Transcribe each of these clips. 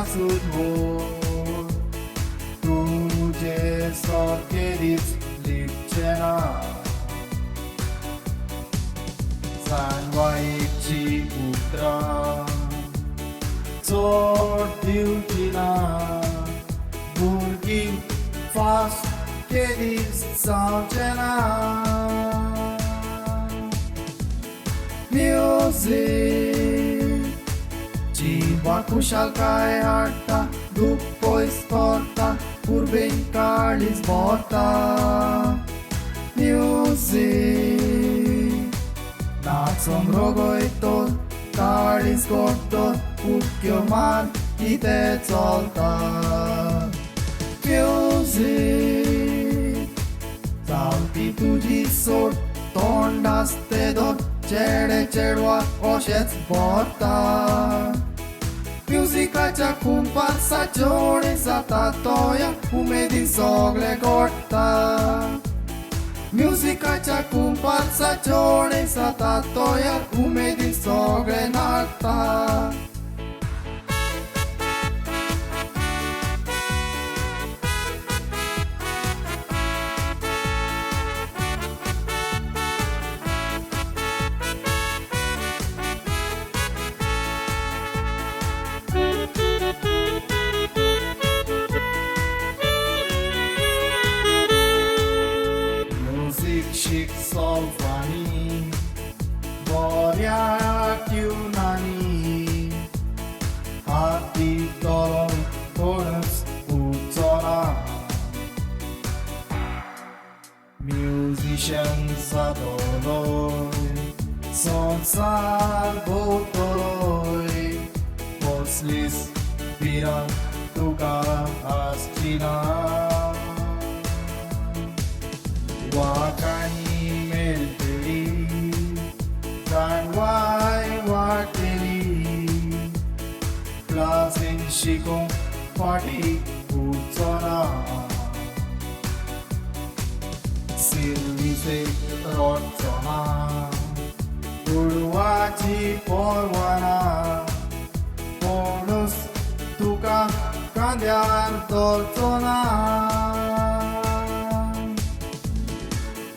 पासून व्हड तुजे सारकें दीस लिपचें ना. जाणवायेची उतरां चड दिवची ना, भुरगीं फास्ट केदीस जावचें ना. म्युजीक जिवाक खुशालकाय हाडटा, दूख पयस करता, उर्बेन काळीज भरता. म्युजीक नाचोंक रगयतो, काळीज गोडटो, उडक्यो मार कितें चलता. म्युजीक चालती तुजी सोड, तोंड आसते धर, चेडे चेडवा अशेंच भरता. म्युजिकाच्या कुंपार साजोणी जाता तोया, उमेदीन सगळें घडटा. म्युजिकाच्या कुंपार साजोणी जाता तोया, उमेदीन सगळें नाचता. म्युजीक शीक सोल्फांनी, बऱ्या ट्युनांनी, हाती धरून कोणूच उरचो ना. म्युजिशन जातलोय, संवसार भोंवतलोय, कसलीच भिरांत तुका आसची ना. वाटाणी मेळटली, जाणवाय वाडटली, क्लासीन शिकूंक फाटीं उरचो ना. सिर्विसेक रडचो ना, दुडवाची पर्वा ना, कोणूच तुका कांद्यार धरचो ना.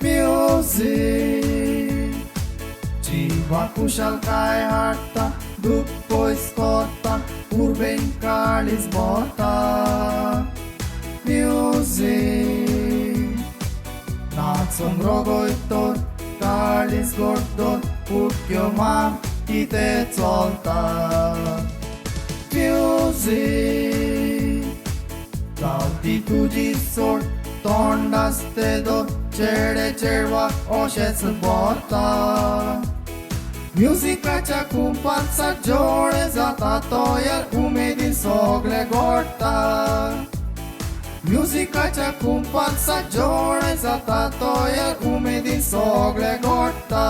म्युजीक जिवाक खुशालकाय हाडटा, दूख पयस करता, उर्बेन काळीज भरता. म्युजीक नाचोंक रगयतो, काळीज गोडदोर, उडक्यो मार कितें चलता. म्युजीक चालती तुजी सोड, तोंड आसते धर, चेडे चेडवा अशेंच भरता. म्युजिकाच्या कुंपार साजोणें जाता तयार, उमेदीन सगळें घडटा. म्युजिकाच्या कुंपार साजोणें जाता तयार, उमेदीन सगळें घडटा.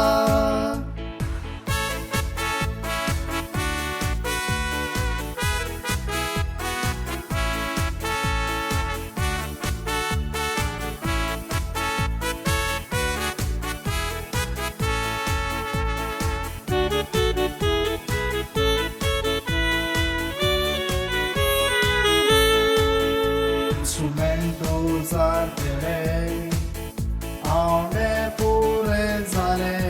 इंस्ट्रुमेंटो जातले, आवडे पुरे जाले,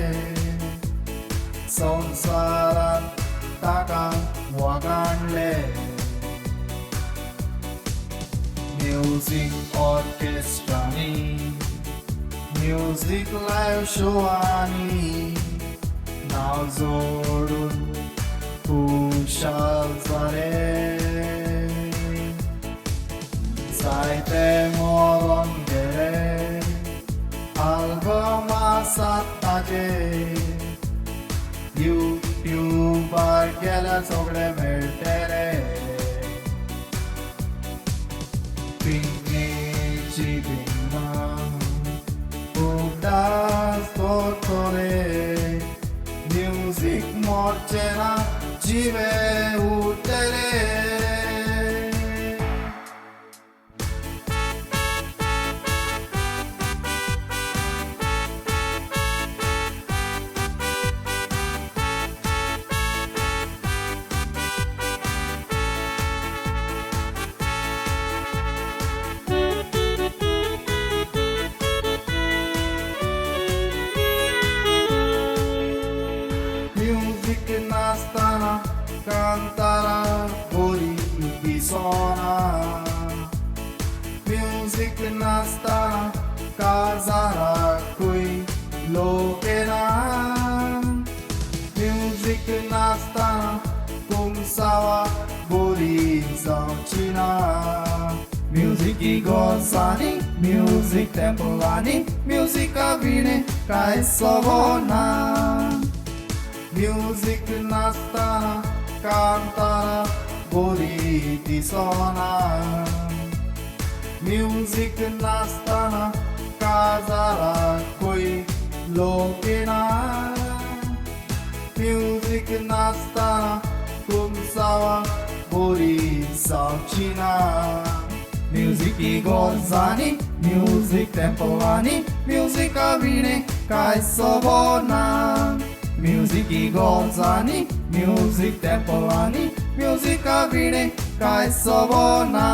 संवसारांत ताका वागाणले. म्युजीक ऑर्केस्ट्रांनी, म्युजीक लायव्ह शोआंनी नांव जोडून खुशाल जाले. जायते मरोन गेले, आल्बम आसात ताजे, युट्यूबार गेल्यार सगळें मेळटलें. पिंगेची पिंगां उगडास करतले, म्युजीक मरचें ना, जिवें उरतलें. म्युझिक नाचताना काळजाराकूय लोक येना. म्युझिक नाचताना कुमसावा बोरी जावची ना. म्युझिकी गॉजांनी म्युझिक टेम्पलांनी म्युझिका विणे कांय सोबना. म्युझिक नाचताना कांतारा बोरी दिसना. म्युझिक नाचताना काळजाराकूय लोक येना. म्युझिक नाचताना कुमसावा बोरी जावची ना. म्युझिकी गॉजांनी म्युझिक टेम्पलांनी म्युझिका विणे कांय सोबना. म्युझिकी गॉजांनी म्युझिक टेम्पलांनी म्युझिका विणे कांय सोबना.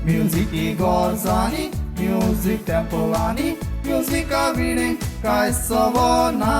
म्युझिकी गॉजांनी म्युझिक टेम्पलांनी म्युझिका विणे कांय सोबना.